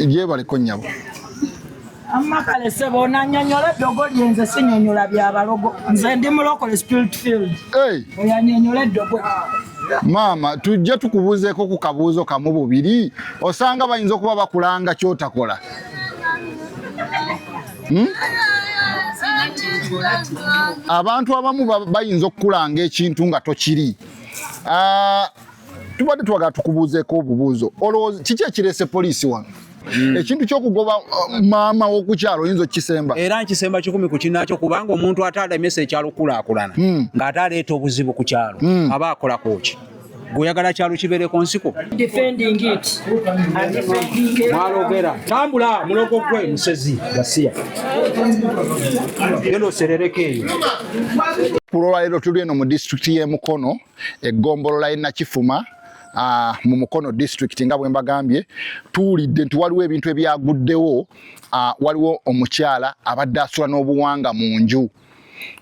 Gyebaleko nnyabo. Amma kale ssebo onanyonyola eddogo lye, nze sinyonyola byabalogo, nze ndi mulokole spirit field. Oyanyonyola eddogo. Maama, tujja tukubuuzeeko ku kabuuzo kamu bubiri, osanga bayinza okuba bakulanga kyotakola. Abantu abamu bayinza okukulanga ekintu nga tokiri. Tubadde twagala tukubuuzeeko obubuuzo. Olowooza kiki ekireese poliisi wano? Ekintu ky'okugoba maama w'okukyalo oyinza okukisemba? Era nkisemba 1 ku kinaakyo, kubanga omuntu ate alemesa ekyalo okukulaakulana, ng'ate aleeta obuzibu ku kyalo, aba akolako ki? Gweoyagala kyalo kibeereko nsiko? Defending it. I'm defending it. Mwalogera tambula mulogo gwe musezi gasiya, genda oserereko eyo. Ku lwaleero tuli eno mu disitulikiti y'e Mukono, eggombolola y'e Nakifuma, mu Mukono Disitulikiti. Nga bwe mbagambye, tuwulidde nti waliwo ebintu ebyaguddewo. Waliwo omukyala abadde asula n'obuwanga mu nju,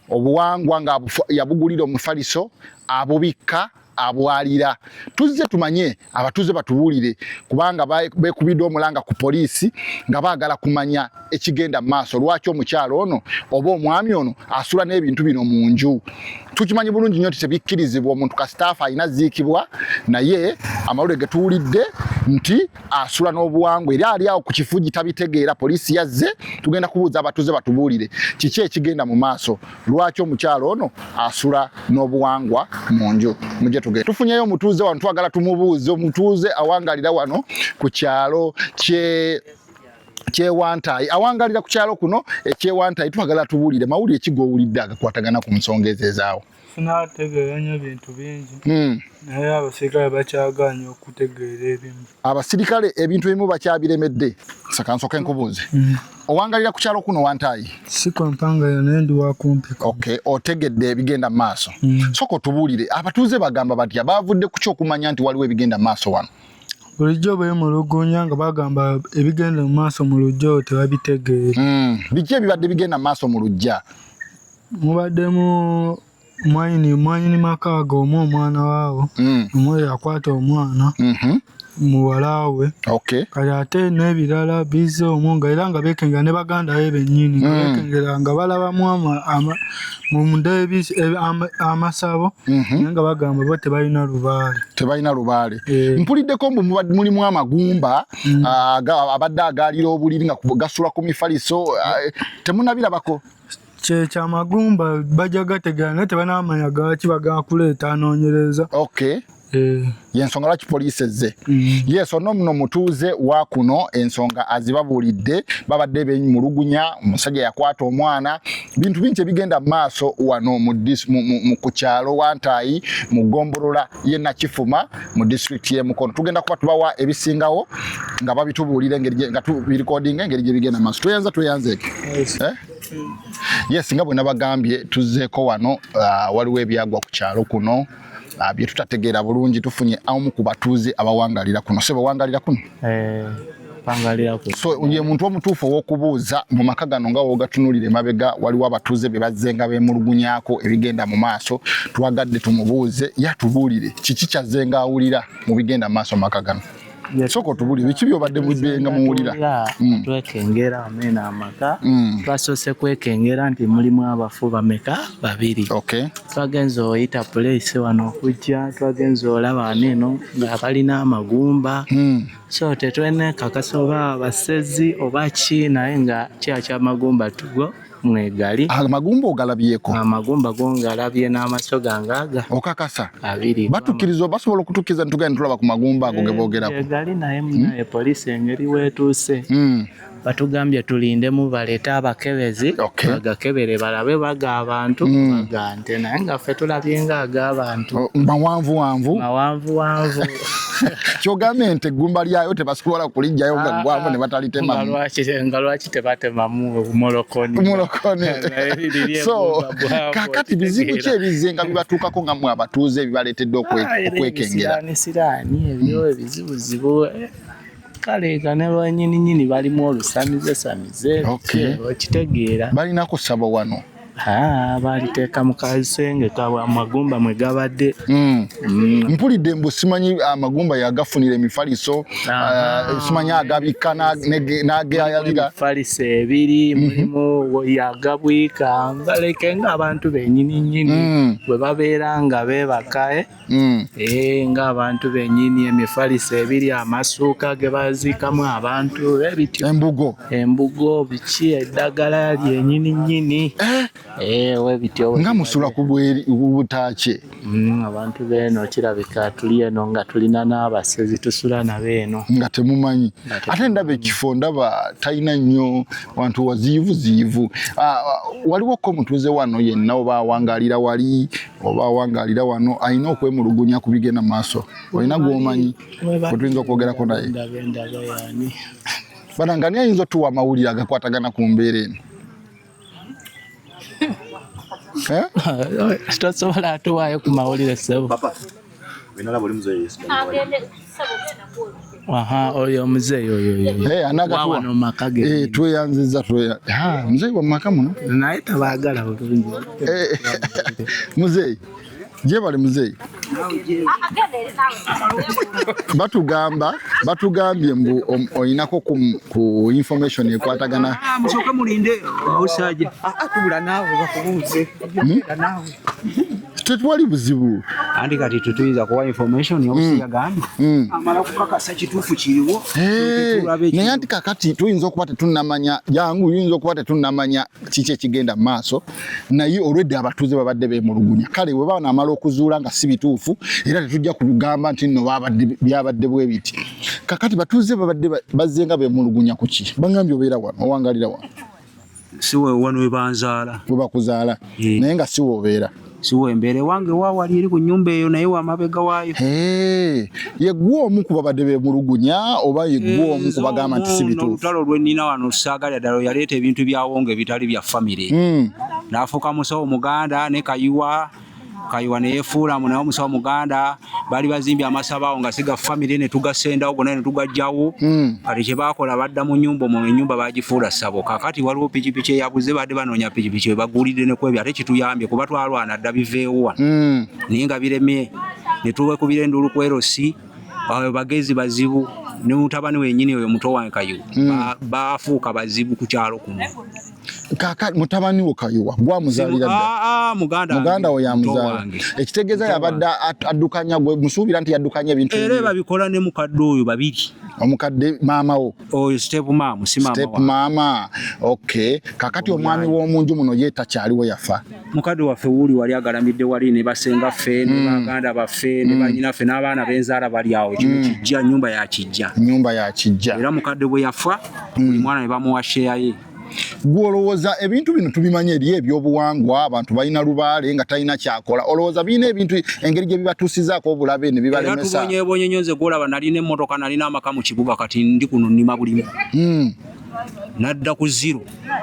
obuwangwa nga yabugulira omufaliso, abubikka, abwalira. Tuzze tumanye, abatuuze batubuulire, kubanga beekubidde omulanga ku poliisi nga baagala kumanya ekigenda mu maaso, lwaki omukyala ono oba omwami ono asula n'ebintu bino mu nju. Tukimanyi bulungi nnyo nti tebikkirizibwa, omuntu kasitaafa alina ziikibwa, naye amawulire ge tuwulidde nti asula n'obuwangwa era ali awo ku kifugi tabitegeera. Poliisi yazze, tugenda kubuuza abatuuze batubuulire kiki ekigenda mu maaso, lwaki omukyala ono asula n'obuwangwa mu nju. Mujje tugende, tufunyeyo omutuuze wano, twagala tumubuuze. Omutuuze awangalira wano ku kyalo kye Kyewantayi, awangalira ku kyalo kuno ekyewantayi. Twagala tubuulire mawulire ki g'owulidde agakwatagana ku nsonga ezo ezaawo. Sinaategeera nnyo bintu bingi, naye abasirikale bakyagaanye okutegeera ebimu. Abasirikale ebintu ebimu bakyabiremedde. Saka nsooke nkubuuze, owangalira ku kyalo kuno Wantaayi? Si kwampangayo, naye ndi wakumpi. Okay, otegedde ebigenda mu maaso? Sooka otubuulire, abatuuze bagamba batya? Bavudde ku ki okumanya nti waliwo ebigenda mu maaso wano? Bulijjo beemulugunya nga bagamba ebigenda mu maaso mu luggya olwo tebabitegeera. Biki ebibadde bigenda mu maaso mu luggya? Mubaddemu mwanyini maka ago omu, omwana waawo omu yakwata omwana muwala we. Kale ate n'ebirala bizze omwo, nga era nga beekengera ne baganda be bennyini, nga beekengera nga balabamu munda amasabo, naye nga bagamba bo tebalina lubaale. Tebalina lubaale. Mpuliddeko mbu mulimu amagumba abadde agaalira obuliri nga gasula ku mifaliso. Temunabirabako? Kyekyamagumba bajja gategera, naye tebanamanya gaki bagakuleeta anoonyereza. Yensonga lwaki poliisi ezze. Yes, ono muno mutuuze wa kuno, ensonga azibabuulidde. Babadde bemulugunya omusajja yakwata omwana, bintu bingi ebigenda mu maaso wano ku kyalo Wantaayi mu ggombolola y'e Nakifuma mu disitulikiti y'e Mukono. Tugenda kuba tubawa ebisingawo nga babitubuulira engeri nga tubirikodinga engeri gye bigenda mu maaso. Tweyanza, tweyanzeeke. Eh? Yes, nga bwe nabagambye, tuzzeeko wano, waliwo ebyagwa ku kyalo kuno bye tutategeera bulungi. Tufunye omu ku batuuze abawangalira kuno. Sebo, wangalira kuno? Eh, pangalira ku. So ye muntu omutuufu ow'okubuuza. Mu maka gano nga wogatunuulira emabega, waliwo abatuuze be bazze nga beemulugunyaako ebigenda mu maaso. Twagadde tumubuuze yatubuulire kiki kyazze nga awulira mu bigenda mu maaso mu maka gano. Sooka otubuulire biki byobadde budde nga muwulira. Twekengera ameeno amaka. Twasoose kwekengera nti mulimu abafu bameka? Babiri. Twagenze oyita puleesi wano okujja, twagenze olaba wano eno nga balina amagumba. So tetwenekakasa oba abasezi oba ki, naye nga kya kyamagumba tugo mwegali. Amagumba ogalabyeko? Amagumba go ngalabye n'amaaso gange aga Okakasa? Abiri. Batukkiriza, basobola okutukkiriza nitugenda nitulaba ku magumba ago ge boogerako? Egali, naye munaye poliisi engeri weetuuse, batugambye tulindemu baleete abakebezi bagakebere balabe baga abantu, baga nte, naye nga ffe tulabye nga ag'abantu. Oh, mawanvu wanvu. Mawanvu wanvu. Kyogambye nti eggumba lyayo tebasobola kulijjayo nga ggwamu ne Nga batalitemamu? Lwaki tebatemamu mulokoni? Mulokoni. Naye liri So eggumba bwavu, kakati bizibu ki okitegeera. ebizze nga bibatuukako nga mmwe abatuuze ebibaleetedde Ah, era okwekengera? ebisiraani siraani ebyo ebizibuzibu, kale nga ne banyininyini balimu olusamize samize. Okitegeera? Balina kusaba wano. Baliteeka mu kasenge kabwe amagumba mwe gabadde. Mpulidde mbu simanyi amagumba yagafunira emifaliso, simanyi agabikka n'agayalira. Emifaliso ebiri mulimu yagabwika baleke ng'abantu bennyini nnyini bwe babeera nga beebaka ng'abantu bennyini, emifaliso ebiri, amasuuka ge baziikamu abantu ebityo, embugo biki, eddagala lyennyini nnyini webityo. Nga musula ku butaake. Abantu beeno kirabika tuli eno nga tulina n'abasezi tusula nabo eno. Nga temumanyi. Ate ndaba ekifo ndaba talina nnyo wantu waziyivuziyivu. Waliwo ko omutuuze wano yenna oba awangalira wali oba awangalira wano alina okwemulugunya ku bigenda mu maaso? Olina gw'omanyi gwe tuyinza okwogerako naye? Bananga ani ayinza otuwa amawulire agakwatagana ku mbeera eno? Tosobola atuwaayo ku mawulire ssebo. Oyo omuzeeyi oyo wano maka ge. Tweyanziza muzeeyi wa maka muno naye tabaagala bulungi. Muzeeyi gyebale muzeeyi. Batugambye mbu olinako ku information ekwatagana. Musooke mulinde osaje. Tubula naawe bakubuuze. Naawe. Tetwali buzibu. Anti kati tetuyinza kuwa information obusi yagambye. Amala kukakasa kituufu kiriwo. Naye anti kakati tuyinza okuba tetunnamanya jangu, yinza okuba tetunnamanya kiki ekigenda mu maaso, naye olwedde abatuuze babadde beemulugunya. Kale bwe banaamala okuzuula nga si bituufu, era tetujja kugamba nti nno byabadde bwe biti. Kakati batuuze babadde bazze nga beemulugunya ku ki? Bangambye obeera wano, owangalira wano. Si we wano we banzaala. We bakuzaala. Naye nga si w'obeera. Si wembeera ewange wawali eri ku nnyumba eyo naye wamabega waayo. Ye ggwe omu ku babadde beemulugunya oba ye ggwe omu ku bagamba nti si bituufu? Olutalo lwe nnina wano saagalya ddala yaleeta ebintu byawonga ebitali bya famire. N'afuuka musawo Muganda ne Kayiwa. Kayiwa ne yeefuula mu naye omusawo Muganda. Baali bazimbye amasabo awo nga si ga famire ne tugasendawo gonna ne tugaggyawo. Kati kye baakola badda mu nnyumba omwo, ennyumba baagifuula ssabo. Kaakati waliwo pikipiki eyabuze, badde banoonya pikipiki we baguulidde ne ku ebyo, ate kituyambye kuba twalwana dda biveewo wano. Naye nga biremye ne tuwekubira enduulu ku LC, abo bagezi bazibu ne mutabani wennyini oyo muto wange Kayiwa baafuuka bazibu ku kyalo kuno. Kaka mutabani wo Kayiwa gwamuzaalira dda? Muganda wo yamuzaala. Ekitegeeza yabadde addukanya gwe musuubira nti yaddukanya ebintu era babikola ne mukadde oyo babiri. Omukadde maama wo? Oyo step mama, si maama. Step mama. Okay. Kakati omwami w'omunju muno ye takyaliwo yafa. Mukadde waffe wuuli wali agalamidde wali ne basenga ffe ne baganda baffe ne bannyinaffe n'abaana b'enzaala bali awo. Kino kijja, nnyumba ya kijja. Nnyumba ya kijja. Era mukadde bwe yafa buli mwana ne bamuwa share ye. Gw'olowooza ebintu bino tubimanyi eri ebyobuwangwa, abantu balina lubaale nga talina kyakola. Olowooza birina ebintu engeri gye bibatuusizaako obulabe ne bibalemesa? Era tubonyeebonye nnyo nze gw'olaba nalina emmotoka, nalina amaka mu kibuga, kati ndi kuno nnima bulimi. Nadda ku zero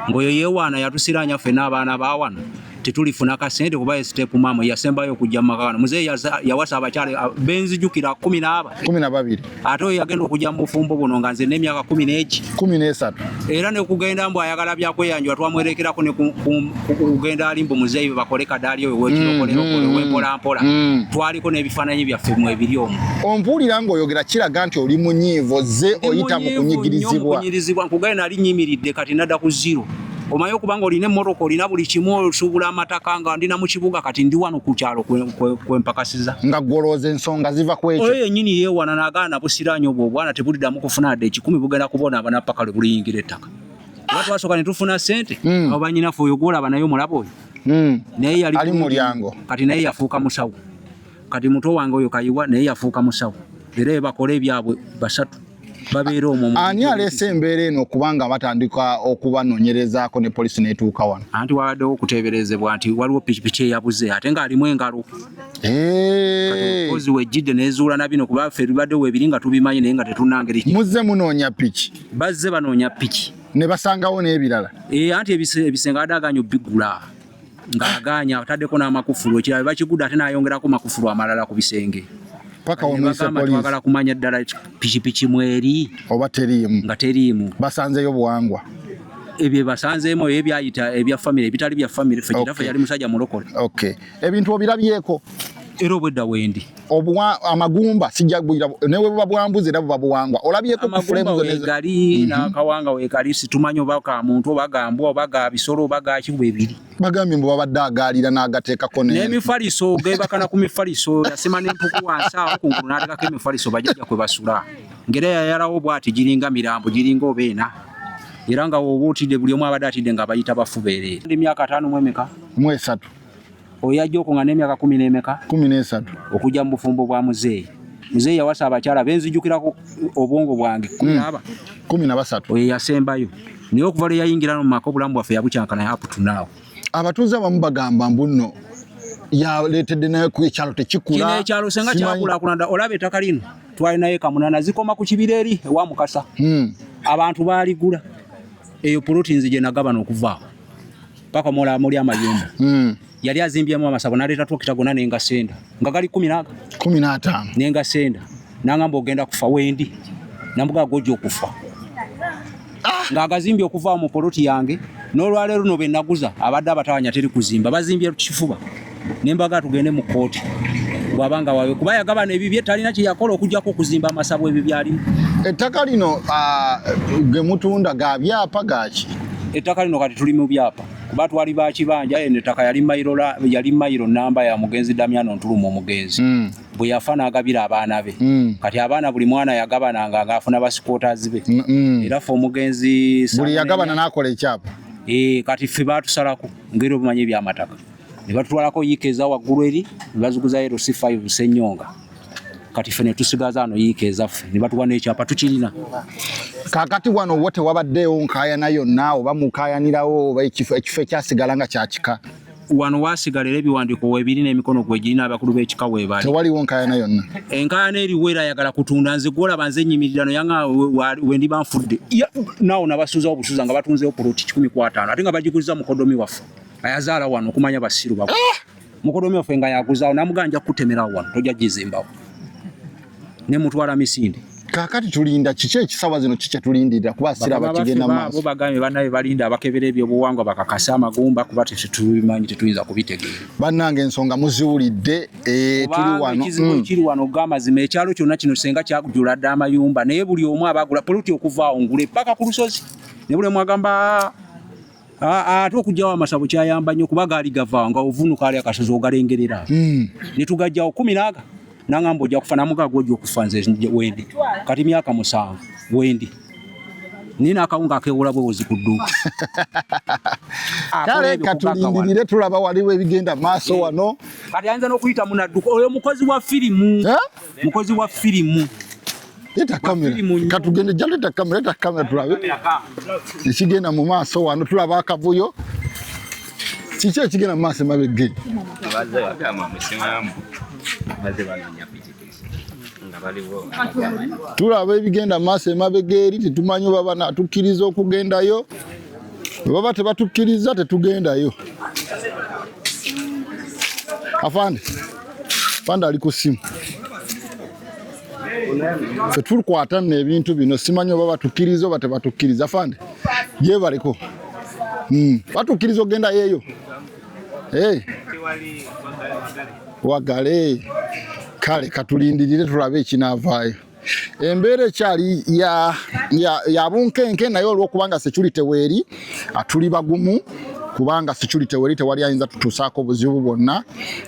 ng'oyo yeewaana yatusiraanya ffenna abaana ba wano tetulifuna kasente kuba step mama yasembayo okujja mu maka gano. Muzeeyi yawasa abakyala benzijukira 12. 12. Ate oyo yagenda okujja mu bufumbo buno nga nze n'emyaka 13. 13. Era ne kugenda mbu ayagala bya kweyanjula twamwerekerako ne kugenda ali mbu muzeeyi bakole kadaali oyo w'ekirokolero w'empola mpola. Twaliko n'ebifaananyi byaffe mu ebiri omwo. Ompuulira ng'oyogera kiraga nti oli munyiivu, ozze oyita mu kunyigirizibwa. Kunyigirizibwa nkugambye nali nnyimiridde kati nadda ku zero. Omanyi okubanga olina emmotoka olina buli kimu osuubula amataka nga ndina mu kibuga kati ndi wano ku kyalo kwempakasiza. Nga gw'olowooza ensonga ziva ku ekyo. Oyo yennyini yeewaana n'agaana busiraanyi obwo obwana tebuliddamu kufuna wadde ekikumi bugenda kubonaabona ppaka lwe buliyingira ettaka. Kuba twasooka ne tufuna ssente, abo bannyinaffe oyo gw'olaba naye omulaba oyo. Naye yali ali mu mulyango. Kati naye yafuuka musawo. Kati muto wange oyo Kayiwa naye yafuuka musawo. Era bakola ebyabwe basatu. Babeera omwo mu Ani aleese embeera eno okubanga batandika okubanoonyerezaako ne poliisi n'etuuka wano? Anti wabaddewo okuteeberezebwa nti waliwo pikipiki eyabuze ate ng'alimu engalo. Kati omukozi wejjidde n'ezuula na bino kuba ffe tubadde weebiri nga tubimanyi naye nga tetunna ngeri ki. Muzze munoonya piki? Bazze banoonya piki. Ne basangawo n'ebirala? Anti ebisenge abadde agaanye obbigula. Ng'agaanye ataddeko n'amakufulu, ekirala bakigudde ate n'ayongerako makufulu amalala ku bisenge. Paka wamuyise poliisi. Twagala kumanya ddala pikipiki mweri oba teriimu. Nga teriimu. Basanzeyo buwangwa. Ebyo basanzeemu ebyayita ebya famire, ebitali bya famire. Ffe kitaffe yali musajja mulokole. Okay, ebintu obirabyeko? Era obwedda wendi. Amagumba sijja newe buba bwambuzi era buba buwangwa. Olabyeko ku frame zonna wegali n'akawanga wegali, situmanyi oba ka muntu oba ga mbwa oba ga bisolo oba ga ki bwebiri. Bagambye mbu babadde agaalira n'agateekako n'emifaliso, gebakana ku mifaliso, yasima n'empuku wansi awo kungulu n'ateekako emifaliso bajjajja kwe basula. Ngera yayalawo bw'ati giringa mirambo, giringa oba ena, era nga woba otidde buli omu abadde atidde nga bayita bafu beereere. Ndi myaka 53 emeka? 3. Oyo yajja okunga n'emyaka 10 n'emeka? 13. Okujja mu bufumbo bwa muzeeyi. Muzeeyi yawasa abakyala benzijukirako obwongo bwange 13. Oyo yasembayo. Naye okuva lwe yayingira mu maka obulamu bwaffe yabukyankana up to now. Abatuuze abamu bagamba mbu nno yaleetedde naye ku ekyalo tekikula. Kino ekyalo senga kyakulaakulana, olaba ettaka lino twalinayo kamunana zikoma ku kibira eri ewa Mukasa. Abantu baaligula eyo poloti nze gye nagabana okuvaawo paka mola muli amayumba. Yali azimbyemu amasabo n'aleeta twokita gonna nenga senda nga gali 15 nenga senda nangamba ogenda kufa wendi nambuga gojja okufa ng'agazimbye okuva mu poloti yange. N'olwaleero luno be naguza abadde abatawanya teri kuzimba, bazimbye kifuba ne mbaga tugende mu kkooti bw'abanga wawe kuba yagabana ebibye talina kye yakola okuggyako okuzimba amasabo ebyo byalimu. Ettaka lino ge mutunda ga byapa gaki? Ettaka lino kati tuli mu byapa kuba twali bakibanja. Eno ettaka yali mayiro namba ya mugenzi Damiano Ntulumu omugenzi. Bwe yafa n'agabira abaana be. Kati abaana buli mwana yagabananga ng'afuna basikootazi be. Era ffe omugenzi buli yagabana n'akola ekyapa. Kati ffe baatusalako ngeri obumanyi ebyamataka ne batutwalako yiika eza waggulu eri ne baziguza LC5 Ssenyonga. Kati ffe ne tusigaza ano yiika ezaffe ne batuwa n'ekyapa tukirina. Kaakati wano wo tewabaddeewo nkaayana yonna oba mukaayanirawo oba ekifo ekyasigala nga kya kika? Wano wasigala era ebiwandiiko weebiri n'emikono gwe girina abakulu b'ekika weebali. Tewaliwo nkaayana yonna. Enkaayana eriwo era ayagala kutunda nze gw'olaba nze nnyimirira no yanga wendiba nfudde. Naawo nabasuuzawo obusuuza nga batunzeewo poloti 15 ate nga bagiguza mukodomi waffe ayazaala wano okumanya basiru bako. Mukodomi waffe nga yaguzaawo namugamba nja kukutemerawo wano tojja gizimbawo. Ne mutwala misinde. Kaakati tulinda kiki ekisawa zino kiki tulindirira kuba siraba kigenda maaso. Bo bagambye bannabe balinda abakebera ebyobuwangwa bakakase amagumba kuba tetubimanyi tetuyinza kubitegeera. Bannange ensonga muziwulidde tuli wano. Ekizibu kiri wano g'amazima ekyalo kyonna kino senga kyajula dda amayumba naye buli omu abagula poloti okuva awo ngule paka ku lusozi ne buli omu agamba ate okuggyawo amasabo kyayamba nnyo kuba gaali gavaawo nga ovunuka ali akasozi ogalengerera. Ne tugajjawo 10 nangamba ojja kufa namuga gwojja okufa nze wendi kati myaka 7 wendi nina akawunga akewola bwewozi ku dduuka. Kale katulindirire tulaba waliwo ebigenda maaso wano. Kati ayinza n'okuyita munadduka oyo mukozi wa firimu. Mukozi wa firimu. Leta kamera katugende jja leta kamera tulabe ekigenda mu maaso wano. Tulaba akavuyo. Kiki ekigenda mu maaso emabega? Tulaba ebigenda mu maaso emabega eri tetumanyi oba banatukkiriza okugendayo bwe baba tebatukkiriza tetugendayo. Afande afande ali ku ssimu. Ffe tukwata nno ebintu bino simanyi oba batukkiriza oba tebatukkiriza. Afande gyebaleko batukkiriza okugendayo eyo? Wagale. Kale katulindirire tulabe ekinaavaayo. Embeera ekyali ya bunkenke naye olw'okubanga security weeri tuli bagumu kubanga security weeri tewali ayinza tutuusaako buzibu bwonna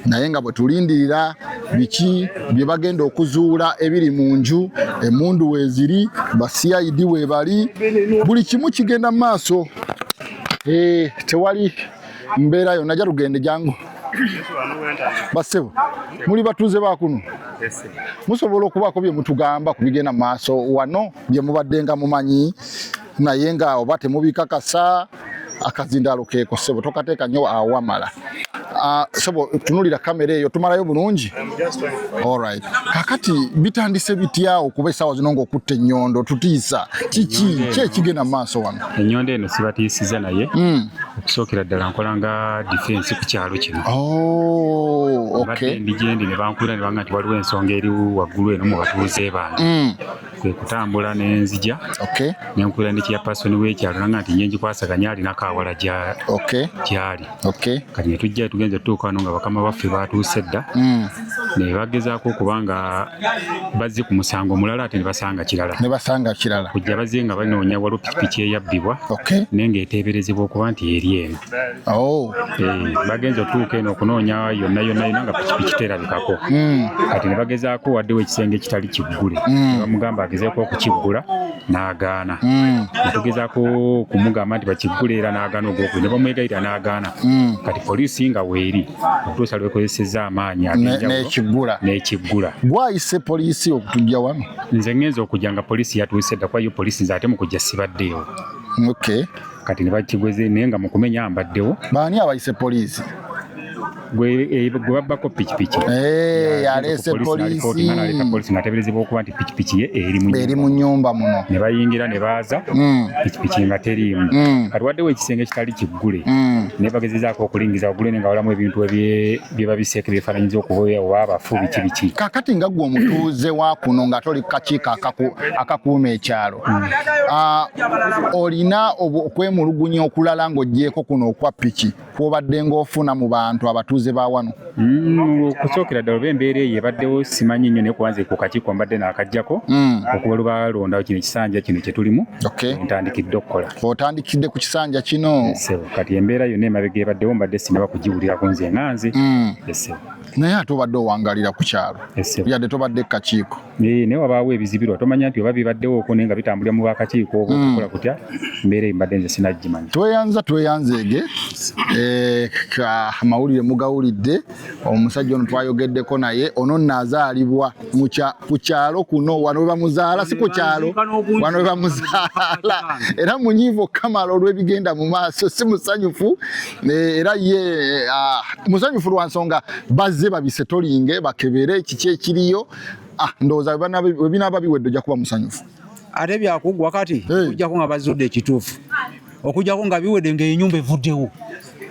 naye nga bwe tulindirira biki bye bagenda okuzuula ebiri mu nju, emmundu weeziri, ba CID weebali, buli kimu kigenda mu maaso. Tewali mbeera yonna. Jja tugende jangu. Bassebo muli batuuze ba kuno, musobola okubaako bye mutugamba ku bigenda mu maaso wano bye mubadde nga mumanyi naye nga oba temubikakasa? Akazindaalo keeko ssebo tokateeka nnyo awamala. Sebo tunulira kamera eyo tumalayo bulungi. Alright. Kakati bitandise bitya okuba essaawa zino ng'okutta ennyondo tutiisa kiki ki ekigenda mu maaso wano? Ennyondo eno sibatiisiza naye okusookera ddala nkola nga defense ku kyalo kino. Oh, okay. Mbadde ndi gyendi ne bankubira ne bangamba nti waliwo ensonga eri waggulu eno mu batuuze bange. Kwe kutambula ne nzija. Okay. Ne nkubira ne chairperson w'ekyalo nanga nti nye ngikwasaganya alinako awala gyali. Okay. Kati ne tujja tugenze tutuuka wano nga bakama baffe baatuuse dda. Ne bagezaako okuba nga bazze ku musango omulala ate ne basanga kirala. Ne basanga kirala. Kujja bazze nga banoonya waliwo pikipiki eyabbibwa. Okay. Naye ng'eteeberezebwa okuba nti eri eno. Oh. Bagenze otuuka eno okunoonya yonna yonna yonna nga pikipiki terabikako. Kati ne bagezaako waddewo ekisenge ekitali kiggule. Ne bamugamba agezeeko okukiggula n'agaana. Ne tugezaako okumugamba nti bakiggule era n'agaana ogwokubiri. Ne bamwegayirira n'agaana. Kati poliisi nga weeri okutuusa lwekozesezza amaanyi ag'enjawulo n'ekiggula. Gwayise poliisi okutujja wano? Nze ngenze okujja nga poliisi yatuuse dda kuba yo poliisi nze ate mu kujja sibaddeewo. Okay. Kati ne bakigweze naye nga mu kumenya mbaddewo. Baani abayise poliisi? Gwe babbako pikipiki. Yaleese poliisi. Naleeta poliisi ng'ateeberezebwa okuba nti pikipiki ye eri mu nnyumba muno. Ne bayingira ne baaza pikipiki nga teriimu. Kati waddewo ekisenge ekitali kiggule. Ne bagezezaako okulingiza waggulu eno nga walamu ebintu bye babiseeko ebyefaananyiriza okuba oba abafu biki biki. Kaakati nga ggwe omutuuze wa kuno nga toli ku kakiiko akakuuma ekyalo. Olina okwemulugunya okulala ng'oggyeeko kuno okwa piki kw'obadde ng'ofuna mu bantu abatuuze ba wano? Okusookera ddala oba embeera eyo ebaddewo simanyi nnyo naye kuba nze ku kakiiko mbadde naakaggyako okuba lwe balonda kino ekisanja kino kye tulimu ntandikidde okukola. Otandikidde ku kisanja kino? Kati embeera yonna emabega ebaddewo mbadde sinaba kugiwulirako nze nga nze. Naye ate obadde owangalira ku kyalo yadde tobadde ku kakiiko. Naye wabaawo ebizibirwa tomanya nti oba bibaddewo okwo naye nga bitambulira mu bakakiiko oba okukola kutya mbeera eyo mbadde nze sinagimanya. Tweyanza tweyanzeege amawulire mugawulidde. Omusajja ono twayogeddeko naye ono nno azaalibwa ku kyalo kuno wano we bamuzaala si ku kyalo wano we bamuzaala era munyiivu okukamala olw'ebigenda mu maaso si musanyufu era ye musanyufu lwa nsonga bazze babisetolinge bakebere kiki ekiriyo. Ndowooza bwe binaaba biwedde ojja kuba musanyufu. Ate byakuggwa kati okuggyako nga bazudde ekituufu okuggyako nga biwedde ng'ennyumba evuddewo.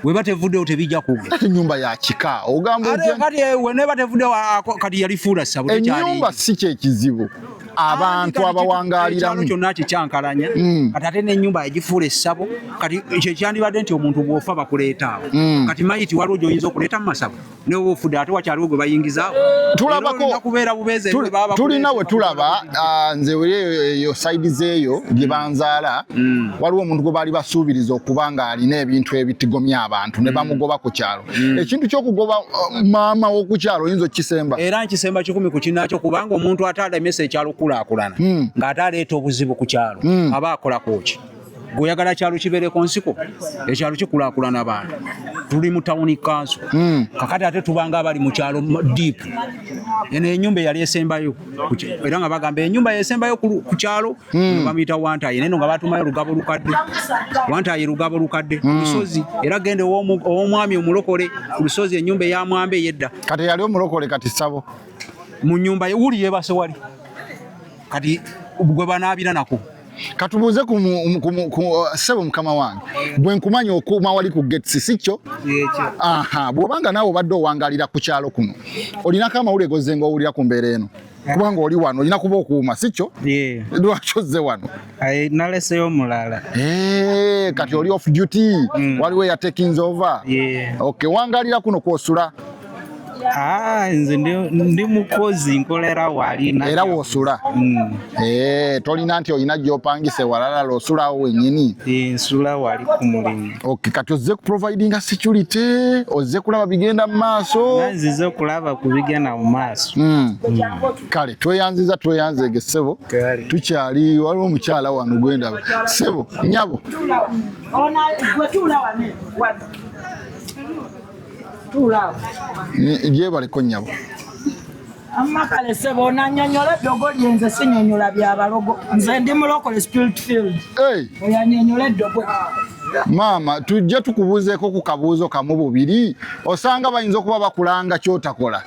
Weba tevuddewo tebijja kuggwa. Ate ennyumba ya kika ogamba otya? Kati weneba tevuddewo kati yalifuula ssabo. Ennyumba si kye kizibu. Abantu abawangaaliramu. Ekyalo kyonna kikyankalanya. Kati ate n'ennyumba yagifuula essabo. Kati ekyo kyandibadde nti omuntu bw'ofa bakuleeta awo. Kati mayiti waliwo gy'oyinza okuleeta mu masabo. Ne ofudde ate wakyaliwo gwe bayingizaawo. Tulabako tulina we tulaba nze eyo side zeeyo gye banzaala waliwo omuntu gwe baali basuubiriza okuba ng'alina ebintu ebitigomya abantu ne bamugoba ku kyalo. Ekintu ky'okugoba maama w'oku kyalo oyinza okukisemba? Era nkisemba 10 ku kinnaakyo kubanga omuntu ate alemesa ekyalo okulaakulana ng'ate aleeta obuzibu ku kyalo aba akolako ki? Gw'oyagala kyalo kibeereko nsiko, ekyalo kikulaakulana abantu. Tuli mu town council. Kakati ate tubanga abali mu kyalo deep. Eno ennyumba eyali esembayo era nga bagamba ennyumba yesembayo ku kyalo bamuyita Wantayi naye nga batumayo Lugabo Lukadde. Wantayi Lugabo Lukadde ku lusozi era genda ow'omwami omulokole ku lusozi ennyumba eya Mwambe ey'edda. Kati yali omulokole kati ssabo. Mu nnyumba ye wuli yeebase wali. Kati gwe banaabira nako. Katubuuze ku ssebo mukama wange bwe nkumanya okuuma wali ku gates si kyo? Aha, bw'obanga naawe obadde owangalira ku kyalo kuno olinako amawulire g'ozze ng'owulira ku mbeera eno kubanga oli wano olina kuba okuuma si kyo? Lwaki ozze wano? Naleseyo omulala. Kati oli off duty waliwo eyatekinze over. Okay, wangalira kuno kw'osula? Nze ndi mukozi nkolera wali. Era w'osula? Tolina nti olina gy'opangise walala osulawo wennyini? Nsula wali ku mulimu. Okay, kati ozze kuprovidinga security, ozze kulaba bigenda mu maaso? Nzize okulaba ku bigenda mu maaso. Kale tweyanziza tweyanzeege ssebo. Tukyali waliwo omukyala wano gwendaba. Ssebo, nnyabo. Gwe tuula wano. Gyebaleko nnyabo. Amakale ssebo onannyonnyola eddogo lye nze sinyonnyola bya balogo. Nze ndi mulokole spirit field. Oyo annyonnyola eddogo. Maama, tujje tukubuuzeeko ku kabuuzo kamu bubiri, osanga bayinza okuba bakulanga ky'otakola.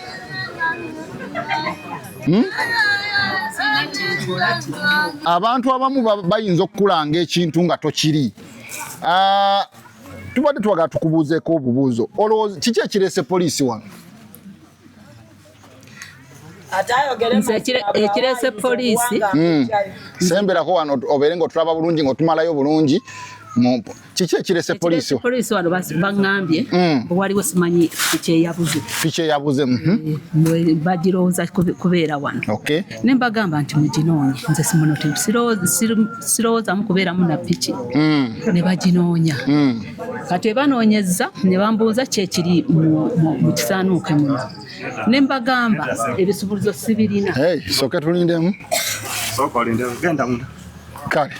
Abantu abamu bayinza okukulanga ekintu nga tokiri. Tubadde twagala tukubuuzeeko obubuuzo. Olowooza kiki ekireese poliisi wano? Nze ekirese poliisi. Semberako wano obeere ng'otulaba bulungi ng'otumalayo bulungi. Kiki ekirese poliisi? Poliisi wano baŋŋambye waliwo simanyi piki eyabuze. Piki eyabuze. Bagirowooza kubeera wano. Okay. Ne mbagamba nti muginoonye. Nze sirowoozaamu kubeeramu na piki. Ne baginoonya. Kati ebanoonyezza ne bambuuza ki ekiri mu kisaanuuke muno. Ne mbagamba ebisumuluzo sibirina. Hey, soke tulindemu. Sooka olindemu, genda munda. Kale.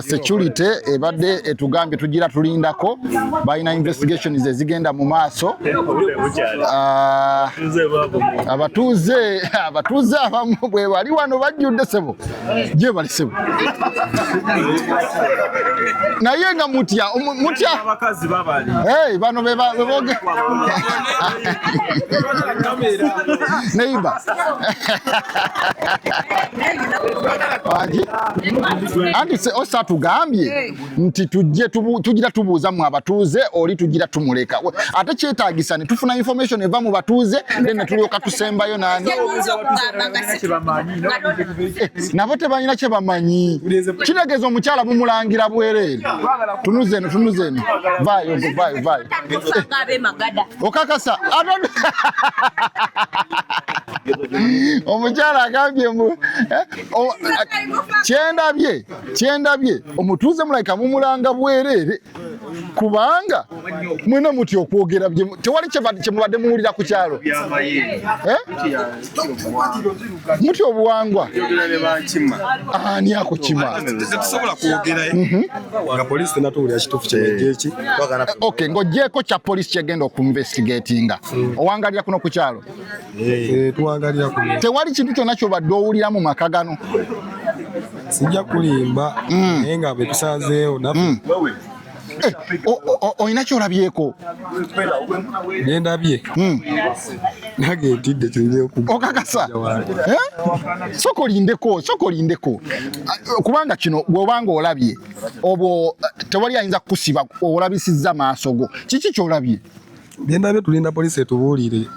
Security ebadde etugambye tugira tulindako, balina investigations ezigenda mu maaso. Abatuuze abamu bwe bali wano bajjudde ssebo. Gye bali ssebo. Naye nga mutya mutya. Abakazi babali. Hey, bano be boge. Neighbor. Anti osa tugambye nti tujje tugira tubuuza mu abatuuze oli tugira tumuleka. Ate kyetaagisa ne tufuna information eva mu batuuze then ne tulyoka tusembayo nani. Nabo tebalina kye bamanyi. Kitegeeza omukyala mumulangira bwereere. Tunuze eno, tunuze eno. Vaayo, vaayo, vaayo. Okakasa. Omukyala agambye mbu kyendabye omutuuze mulabika mumulanga bwereere kubanga mwena mutya okwogera tewali kye mubadde muwulira ku kyalo. Mutya obuwangwa. Ani akukima? Tetusobola kwogera nga poliisi tenatuwulira kituufu kyeki. Okay, ng'oggyeeko kya poliisi kyegenda okuinvestigatinga. Owangalira kuno ku kyalo? Tuwangalira kuno. Tewali kintu kyonna ky'obadde owulira mu maka gano? Sijja kulimba, naye nga bwe tusanzeewo naffe. Olina ky'olabyeko? Nendabye. Nange ntidde ky'oku. Okakasa? Sooka olindeko, sooka olindeko. Kubanga kino bw'obanga olabye, obwo tewali ayinza kukusiba olabisizza maaso go. Kiki ky'olabye? Byendabye tulinda poliisi etubuulire.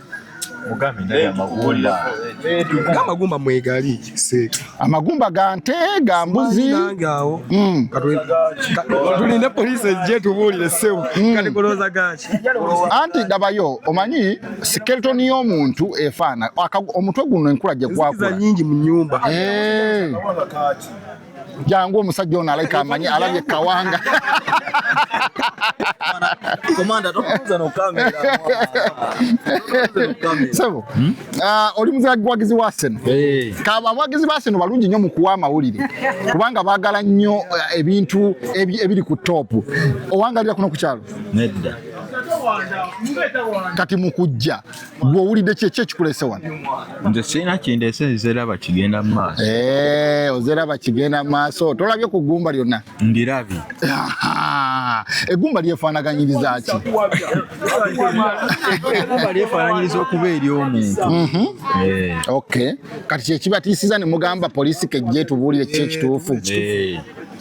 Amagumba mwegali seeka. Amagumba ga nte, ga mbuzi. Nange awo. Tulinde poliisi ejje tubuulire ssebo. Kati kulowooza gaki? Anti dabayo omanyi skeleton y'omuntu efaana omutwe guno enkula gye gwakula. Enzikiza nnyingi mu nnyumba. Jangu omusajja ono alabika amanyi alabye kawanga. Komanda tokuza no kamera. Sebo. Oli muwagizi wa Arsenal. Kaba abawagizi ba Arsenal balungi nnyo mu kuwa amawulire. Kubanga baagala nnyo ebintu ebiri ku top. Owangalira kuno ku kyalo? Nedda. Kati mu kujja gw'owulidde ki ekikulese wano? Nze sirina kindeese, nzeraba kigenda mu maaso. Ozeraba kigenda mu maaso. Tolabye ku ggumba lyonna? Ndirabye. Eggumba lyefaanaganyiriza ki? Eggumba lyefaananyiriza okuba ery'omuntu. Okay. Kati kye kibatiisiza ne mugamba poliisi kejje tubuulire ki ekituufu.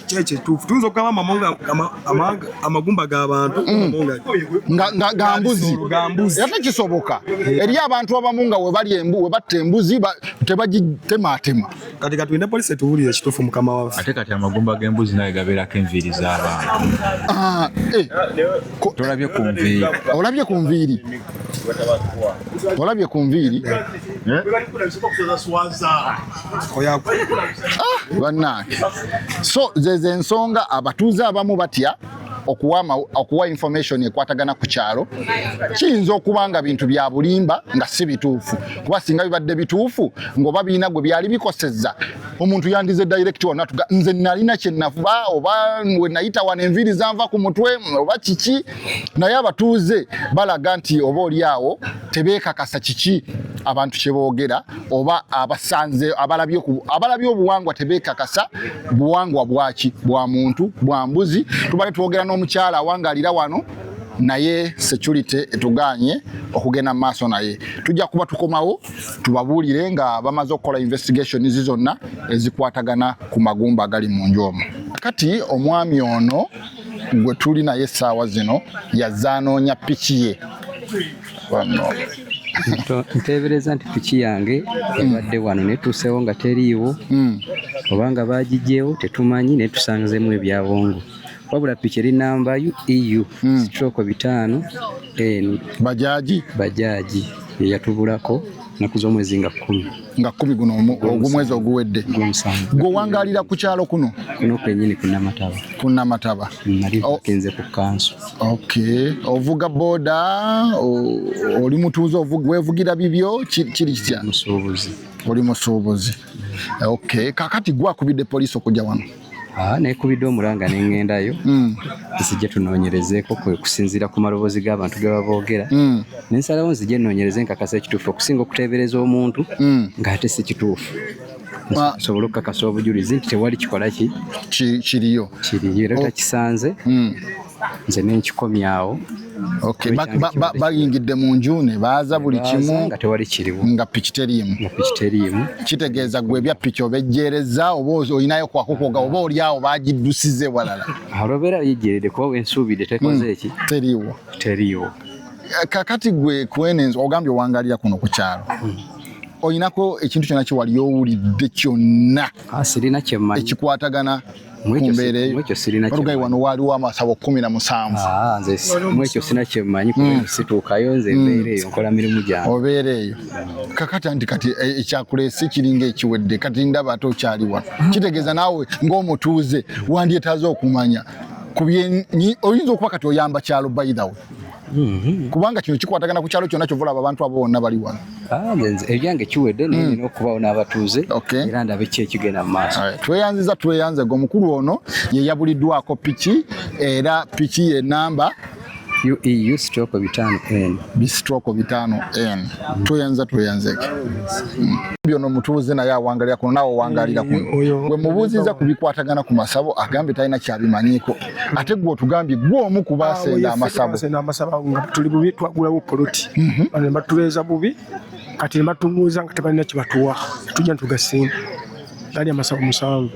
Kyekituufu. Tuyinza okugamba amagumba g'abantu nga mbuzi. Era tekisoboka. Eri abantu abamu nga we batta embuzi tebagitematema. Kati katulinde poliisi etubuulire ekituufu mukama waffe. Ate kati amagumba g'embuzi naye gabeerako enviiri z'abantu. Tolabye ku nviiri. Olabye ku nviiri. Olabye ku nviiri. Bannange. So ze ensonga abatuuze abamu batya okuwa information ekwatagana ku kyalo. Kiyinza okuba nga bintu bya bulimba nga si bituufu. Kuba singa bibadde bituufu ng'oba birina gwe byali bikosezza, omuntu yandize direct wano atuga nze nalina kye nafuba oba we nayita wano enviiri zanva ku mutwe oba kiki. Naye abatuuze balaga nti oba oli awo tebeekakasa kiki Abantu kye boogera oba abasanze abalabye obuwangwa tebeekakasa buwangwa bwaki, bwa muntu, bwa mbuzi. Tubale twogera n'omukyala awangalira wano, naye security etuganye okugenda mu maaso, naye tujja kuba tukomawo tubabuulire nga bamaze okukola investigations zonna ezikwatagana ku magumba agali mu nju omwo. Kati omwami ono gwe tuli naye essaawa zino yazze anoonya piki ye wano. Nteebereza nti piki yange ebadde wano netuuseewo nga teriiwo, oba nga baagigyewo tetumanyi, naye tusanzemu ebyabongo. Wabula piki eri namba EU stroke 5 N. Bajaji. Bajaji yeyatubulako naku z'omwezi nga 10. Nga 10 guno ogw'omwezi oguwedde. Ogw'omusanvu. Gwe owangalira ku kyalo kuno? Kuno kwennyini ku Namataba. Ku Namataba. Nali ngenze ku kanso. Okay. Ovuga boda, oli mutuuze, weevugira bibyo, kiri kitya? Musuubuzi. Oli musuubuzi. Okay. Kakati gwe akubidde poliisi okujja wano? Neekubidde omulanga ne ŋŋendayo. Nzije tunoonyerezeeko kusinziira ku maloboozi g'abantu ge baboogera. Ne nsalawo nzije nnoonyereze nkakasa ekituufu okusinga okuteebereza omuntu ng'ate si kituufu. Nsobole okukakasa obujulizi nti tewali kikola ki? Kiriyo. Kiriyo era takisanze. Nze ne nkikomyawo. Okay. Bayingidde mu nju ne baaza buli kimu nga tewali kiriwo. Nga piki teriimu. Nga piki teriimu. Kitegeeza gwe ebya piki obejjeereza oba olinayo kwakukoga oba oli awo baagiddusize walala. Olwobeera yejjeeredde kuba wensuubidde tekoze eki? Teriiwo. Teriiwo. Kakati gwe kwene ogambye owangalira kuno ku kyalo. Olinako ekintu kyonna kye wali owulidde kyonna? Sirina kye mmanyi. Ekikwatagana ku mbeera eyo. Mwekyo sirina kye Olugayi wano waaliwo amasabo 17. Nze mwekyo sirina kye mmanyi kuba situukayo, nze mbeera eyo nkola mirimu gyange. Obeera eyo. Kakati anti kati ekyakuleese kiringa ekiwedde, kati ndaba ate okyali wano. Kitegeeza naawe ng'omutuuze wandyetaaze okumanya ku oyinza okuba kati oyamba kyalo by the way. Kubanga kino kikwatagana ku kyalo kyonna kyova olaba abantu abo bonna bali wano. Ebyange kiwedde naye nina okubaawo n'abatuuze era ndabe ki ekigenda mu maaso. Tweyanziza tweyanze gwe omukulu ono ye yabuliddwako piki era piki ye namba UEU stroke 5 N. B stroke 5 N. Tweyanza tweyanzeke. Byono omutuuze naye awangalira kuno, naawe owangalira kuno. Bwe mubuuzizza ku bikwatagana ku masabo agambye talina kyabimanyiiko. Ate gwe otugambye gwe omu ku baasenda amasabo. Basenda amasabo nga tuli bubi, twagulawo poloti. Bano ne batubeeza bubi, kati ne batubuuza nga tebalina kye batuwa. Tujja ne tugasimba. Gali amasabo 7.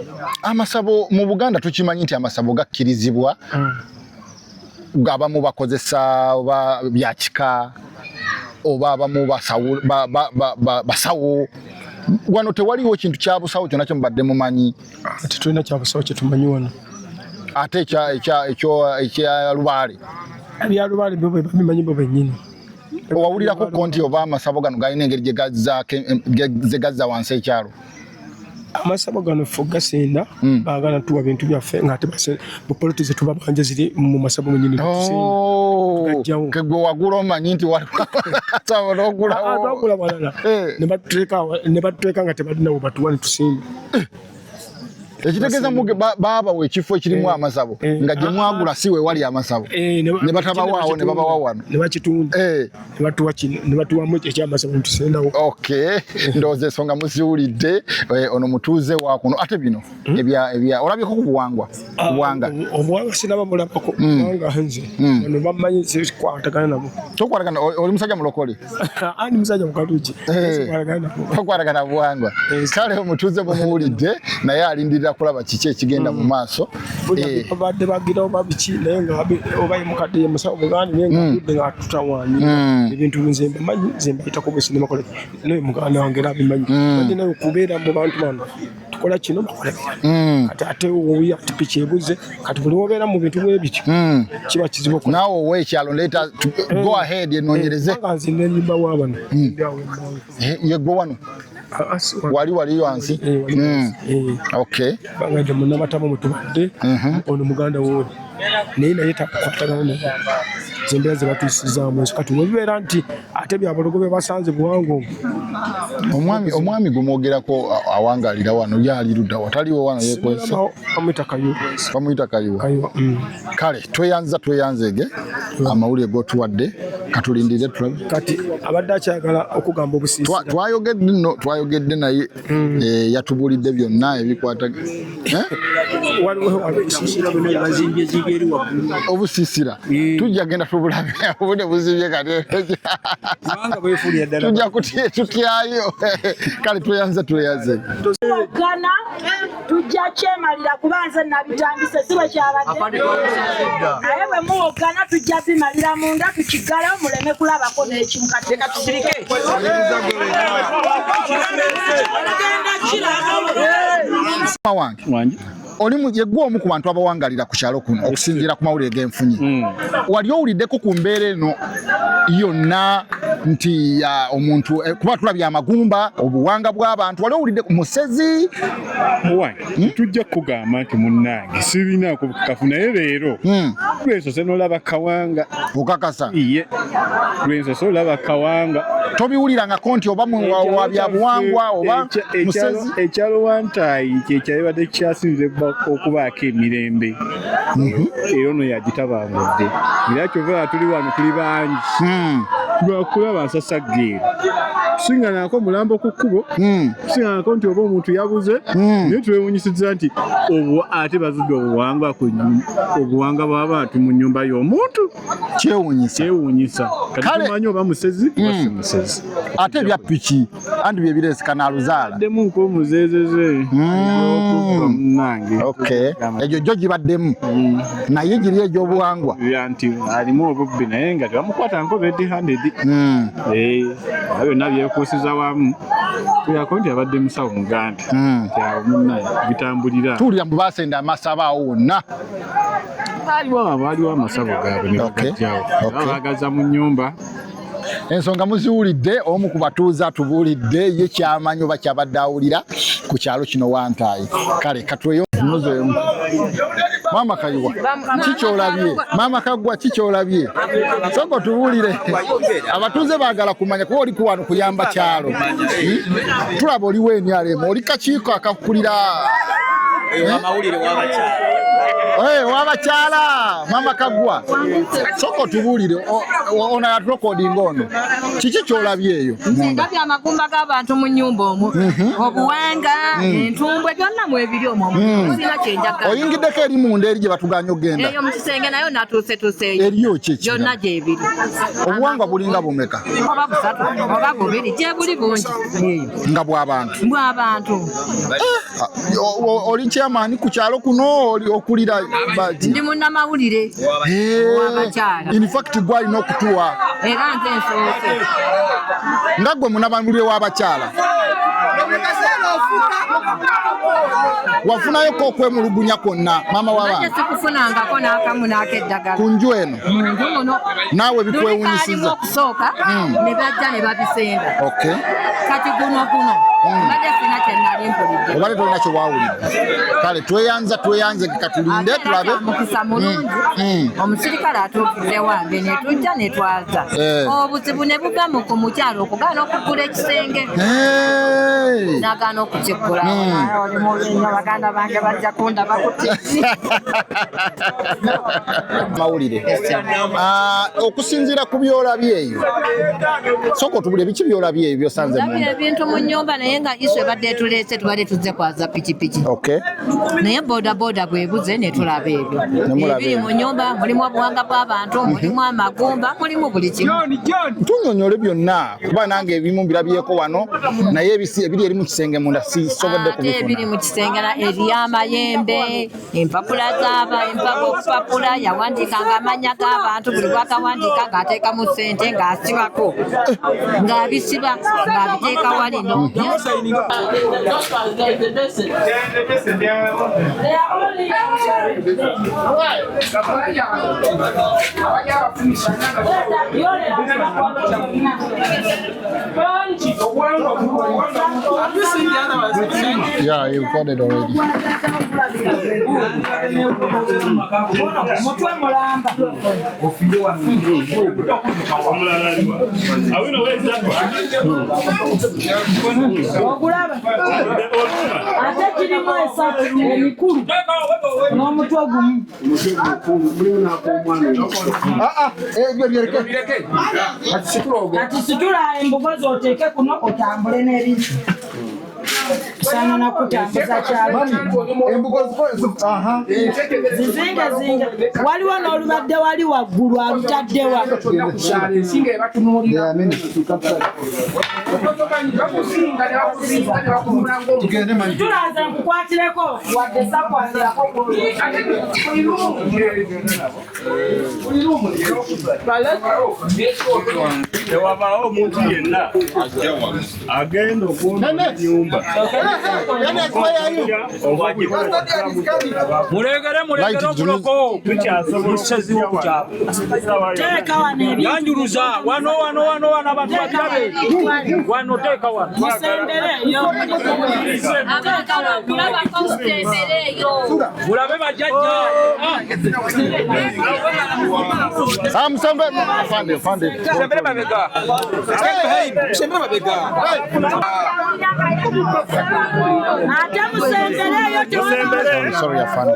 Amasabo mu Buganda tukimanyi nti amasabo gakkirizibwa. Abamu bakozesa oba bya kika oba abamu basawo. Wano tewaliwo kintu kya busawo kyonna kye mubadde mumanyi? Tetulina kya busawo kye tumanyi wano. Ate ekya lubaale? Ebya lubaale byo babimanyi bo bennyini. Owawulirako ko nti oba amasabo gano galina engeri gye gazza wansi ekyalo? Amasabo gano ffe gasenda baagala tuwa bintu byaffe ng'ate bupoloti ze tubabanja ziri mu masabo mwennyini. Ke gwe wagula omanyi nti waliwo asabo n'ogulawo. Twagula walala ne batuteeka nga tebalina we batuwa ne tusimba. Ekitegeeza baabawa ekifo ekirimu amasabo nga gye mwagula si we wali amasabo, ne batabawaawo ne babawa wano. Ne bakitunda ne batuwa kino ne batuwamu ekyamasabo ne tusendawo. Okay, ndowooza ensonga muziwulidde. Ono mutuuze wa kuno. Ate bino ebya olabyeko ku buwangwa? Buwanga. Obuwanga sinaba mulabako kubanga nze bano bamanyi sikwatagana nabo. Tokwatagana, oli musajja mulokole? Ani musajja mukaluki. Sikwatagana nabo. Tokwatagana buwangwa. Kale omutuuze bumuwulidde, naye alindirira kulaba kiki ekigenda mu maaso. Babadde bagira oba biki, naye nga oba ye mukadde ye musawo muganda, naye nga aludde nga atutawaanya ebintu. Nze mbamanyi, nze mbayitako bwe sinemakola, naye muganda wange era abimanyi. Badde naye okubeera mu bantu bano tukola kino bakola bino, kati ate oyo ati piki ebuze, kati buli wobeera mu bintu bwe bityo kiba kizibu Naawe ow'ekyalo leeta go ahead enoonyereze. Kubanga nze nenyimba wa bano ndi awo emmanga. Ye gwe wano wali wali wansi. Okay. Kubanga nze munamataba mwe tubadde, ono muganda wooli, naye takwatagana naye. Zembeera ze batuusizaamu ezo. Kati webibeera nti ate byabalogo bye basanze buwanga omwo. Omwami gumwogerako awangalira wano yali ludda wataliwo wano yekwesa. Bamuyita Kayiwa. Bamuyita Kayiwa. Kale tweyanzege amawulire gotuwadde, katulindire tulabe. Kati abadde akyagala okugamba obusiisira. Twayogedde naye yatubulidde byonna ebikwata obusiisira. Tujja genda tubulabe obudde buzimbye kati tujja tutyayo. Kale tweyanze. Gana tujja kyemalira kuba nze nabitandise si bwe kyabadde. Naye bwe muwogana tujja bimalira munda tukiggalewo muleme kulabako n'ekimu. Kati leka tusirike. Wange oli yeggwe omu ku bantu abawangalira ku kyalo kuno okusinziira ku mawulire g'enfunye. Wali owuliddeko ku mbeera eno yonna nti omuntu kuba tulabye amagumba obuwanga bw'abantu, wali owulidde ku musezi? Wange tujja kugamba nti munnange sirinaako bukakafu, naye leero lwensose n'olaba kawanga. Okakasa? Iye, lwensose olaba kawanga. Tobiwulirangako nti oba wa bya buwangwa oba musezi? Ekyalo Wantaayi kyekyabadde kyasinze okubaako emirembe, era ono yagitabangudde. Era kyova tuli wano tuli bangi lwakulaba nsasaggeero tusinganako mulambo ku kkubo, tusinganako nti oba omuntu yabuze, naye twewunyisizza nti obwo ate bazudde obuwanga bw'abantu mu nnyumba y'omuntu. Kyewuunyisa. Kati tumanyi oba musezi oba si musezi. Ate ebya piki anti bye bireese kanaaluzaala. Addemu nk'omuzeezeze. Munnange. Okay. Egyo gyo gibaddemu. Naye giri egy'obuwangwa. Nti alimu obubbi naye nga tebamukwata nko red handed. Byonna byekuusiza wamu. Tuyako nti abadde musawo muganda. Nti awo munnaye bitambulira. Tuwulira mbu baasenda amasabo awo wonna. Waliwo amasabo gaabwe ne bagajjawo. Babagaza mu nnyumba. Ensonga muziwulidde, omu ku batuuze atubuulidde ye kyamanyi oba kyabadde awulira ku kyalo kino Wantaayi. Kale katweyonozeemu. Maama Kayiwa, kikyolabye? Maama Kaggwa, kikyolabye? Sooka otubuulire. Abatuuze baagala kumanya kuba oli ku wano kuyamba kyalo. Tulaba oliwo NRM, oli kakiiko akakulira amawulire w'abakyala. W'abakyala. Maama Kaggwa, sooka otubuulire, ono aturekodinga ono, kiki kyolabye eyo? Ndabye amagumba g'abantu mu nnyumba omwo, obuwanga, entumbwe, byonna mwebiri omwo. Sirina kye njagala. Oyingiddeko eri munda eri gye batuganya okugenda? Eyo mu kisenge nayo natuusetuuseeyo. Eriyo ki ekirala? Byonna gyebiri. Obuwangwa bulinga bumeka? Oba busatu oba bubiri, gyebuli bungi. Nga bw'abantu? Bw'abantu. Oli chairman ku kyalo kuno, oli okulira? Ndi munnamawulire w'abakyala. In fact gwe alina okutuwa. Era nze nsoose. Nga gwe munnamawulire w'abakyala, wafunayoko okwemulugunya kwonna maama w'abaana? Sikufunangako n'akamu n'akeddagala. Ku nju eno? Mu nju muno. Naawe bikwewunyisiza? Okusooka ne bajja ne babisenda. Kati guno mbadde sirina kye nali mpulidde. Obadde tolina kye waawulidde. Kale tweyanze katulinde tulabe. Mukisa mulungi omusirikale atuukidde wange ne tujja ne twaza. Obuzibu ne buva ku mukyalo okugaana okugula ekisenge. Nagaana okukiggula. Oli mubi nnyo, baganda bange bajja kundaba ku TV. Mawulire. Okusinziira ku byolabye eyo, sooka otubulire biki byolabye eyo byosanze munda? Ebintu mu nnyumba naye nga isu ebadde etuleese, tubadde tuzze kwaza pikipiki. Naye bodaboda bwebuze ne tulaba ebyo. Ebiri mu nnyumba mulimu obuwanga bw'abantu, mulimu amagumba, mulimu buli kimu. Tunyonyole byonna kuba nange ebimu mbirabyeko wano, naye ebiri eri mu kisenge munda sisobodde kubifuna. Ebiri mu kisenge eriyo amayembe, empapula z'aba, empapula yawandiikanga amannya g'abantu, buli lwakawandiika ng'ateekamu ssente ng'asibako, ng'abisiba ng'abiteeka walino. Yeah, you recorded already. Mutwe mulamba. Ogulaba. Ate kirimu esatu emikulu n'omutwe gumu. Kati situla embugo z'oteeke kuno otambule n'ebintu. Sana na kutambuza kyalo. Zizinga zinga. Waliwo n'olubadde wali waggulu alutaddewa. Tulaze nkukwatireko wadde sakwatirako. Tewabaawo omuntu yenna agenda okwonona ennyumba. Mulegere mulegere omuloko museziwo ku kyalo. Yanjuluza wano wano wano wano abantu babirabe wano teeka wano. Mulabe bajjajja. Musembe afande afande. Musembere mabega. Musembere mabega. Ate musembereyo Sorry, sorry afande.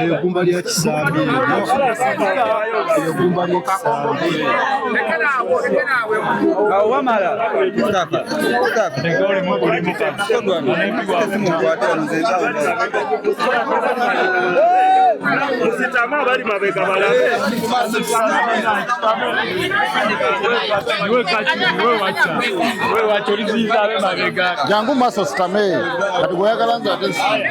Eggumba lya Kisambi. Eggumba lya Kisambi. Musitama abali mabega balabe. Jangu maaso sitame. Kati gw'oyagala nze ate nsitame.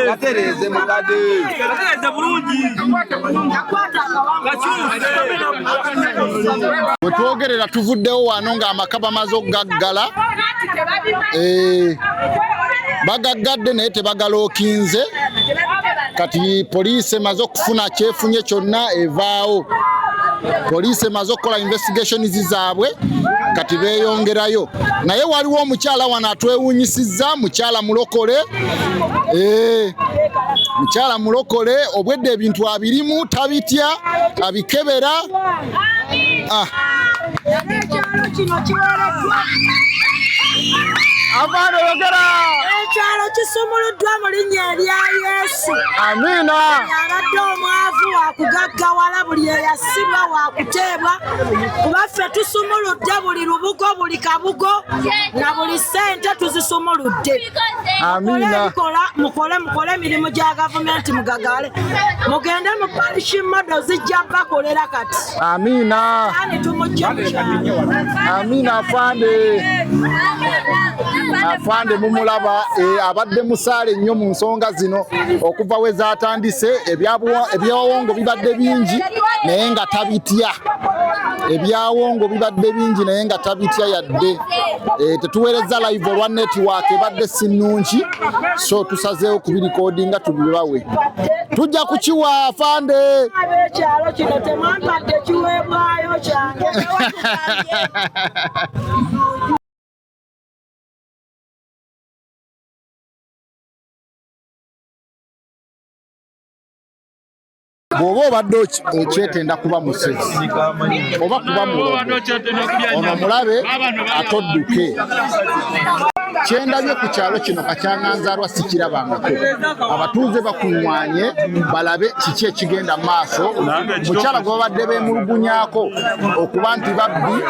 Katereze mukadde. Katereze bulungi. Bwe twogerera tuvuddewo wano ng'amaka bamaze okugaggala. Bagaggadde naye tebagalookinze. Kati poliisi emaze okufuna kyefunye kyonna evaawo. Poliisi emaze okukola investigations zaabwe kati beeyongerayo. Naye waliwo omukyala wano atwewuunyisizza, mukyala mulokole. Mukyala mulokole obwedde ebintu abirimu tabitya abikebera. Ekyalo kino kiweereddwa. Abaana yogera. Ekyalo kisumuluddwa mu linnya erya Yesu. Amiina. Abadde omwavu wakugaggawala, buli eyasibwa wakuteebwa. Kuba ffe tusumuludde buli lubugo, buli kabugo na buli ssente tuzisumuludde. Amiina. Mukole mukole emirimu gya gavumenti mugagale. Mugende mu parish model zijja bakolera kati. Amiina. Ani tumujje mu kyalo. Amiina afande. Afande mumulaba abadde musaale nnyo mu nsonga zino okuva we zaatandise. Ebyawongo bibadde bingi naye nga tabitya. Ebyawongo bibadde bingi naye nga tabitya yadde. Tetuweereza live olwa network ebadde si nnungi, so tusazeewo kubirikodinga tubibawe. Tujja kukiwa afande. Ab'ekyalo kino temwampadde kiweebwayo kyange. Bw'oba obadde okyetenda kuba musezi oba kuba mulogo, ono mulabe atodduke. Kyendabye ku kyalo kino Kakyanganzarwa sikirabangako. Abatuuze bakuŋŋaanye balabe kiki ekigenda mu maaso. Mukyala gwe babadde beemulugunyaako okuba nti babbi,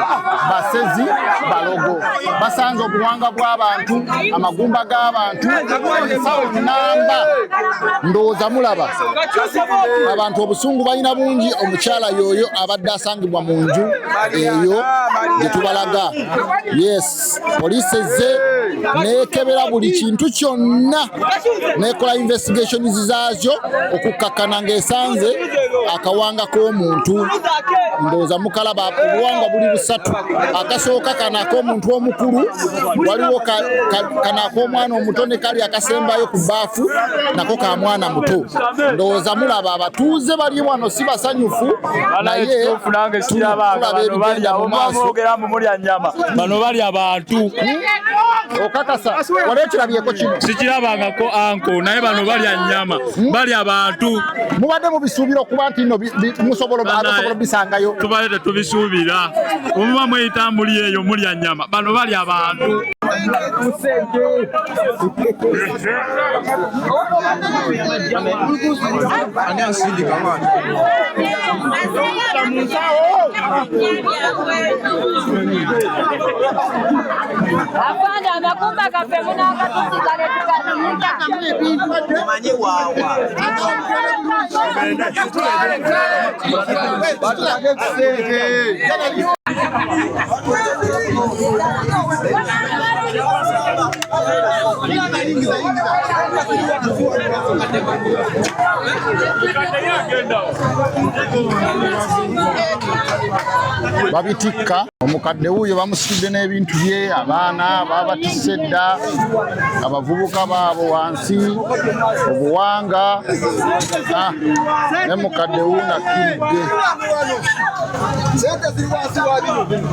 basezi, balogo. Basanze obuwanga bw'abantu, amagumba g'abantu, ensawo namba. Ndowooza mulaba abantu obusungu balina bungi. Omukyala yoyo abadde asangibwa mu nju eyo gye tubalaga. Yes, poliisi ezze nekebera buli kintu kyonna, nekola investigations zaazyo okukkakkana ng'esanze akawanga k'omuntu. Ndowooza mukalaba obuwanga buli busatu. Akasooka kano ak'omuntu omukulu, waliwo kano ak'omwana omuto, ne kali akasembayo ku bbaafu nako ka mwana muto. Ndowooza mulaba abatuuze bali wano si basanyufu, naye tulaba ebigenda mu maaso. Mulya nyama, bano balya bantu. Okakasa wali okirabyeko kino? Sikirabangako anko, naye bano balya nyama, balya bantu. Mubadde mubisuubira okuba nti no musobola abasobola obisangayo? Tubadde tetubisuubira. Omuba mweyita muli eyo mulya nyama, bano balya bantu. Afande, amagumba gaffe munaagatusika ne tugaziika. Omanyi waawa. Babitikka omukadde wuuyo, bamusitudde n'ebintu bye, abaana babatisse dda, abavubuka baabo wansi obuwanga. Ah, ne mukadde wuuno akkiridde.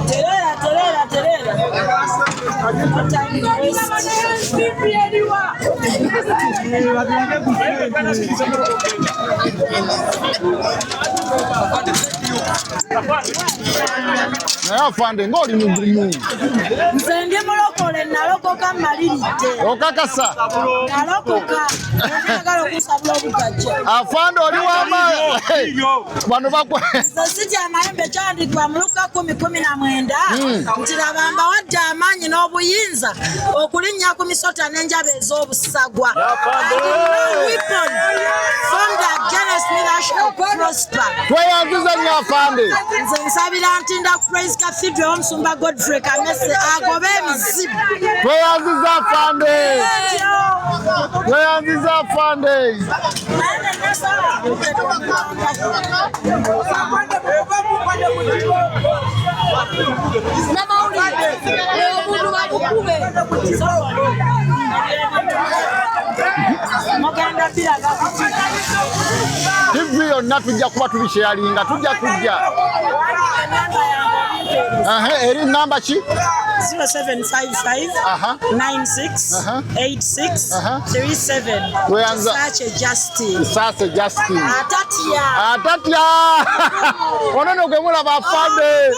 Terera, terera, terera. Naye afande, ng'oli mugumu. Nze ndi mulokole, nalokoka mmaliridde. Okakasa? Nalokoka. Oyagala okusabula obugajja. Afande, oli w'amaanyi, bano bakwe. Nze sitya amayembe. Kyandikibwa mu Luka 10:19 nti laba mbawadde amaanyi n'obuyinza okulinnya ku misota n'enjaba ez'obusagwa. And no weapon formed against me that shall prosper. Tweyanziza nnyo, afande. Nze nsabira Ntinda Praise Cathedral, omusumba Godfrey Kamese agobe emizimu. Tweyanziza, afande. Tweyanziza, afande. Namawulire omuntu bamukube. Mugenda biraga. TV yonna tujja kuba tubisharinga, tujja kujja. Aha, eri namba ki? 0755 96 86 37. Tweyanza. Kisaakye Justin. Kisaase Justin. Atatya. Atatya, ono no gwe mulaba, afande.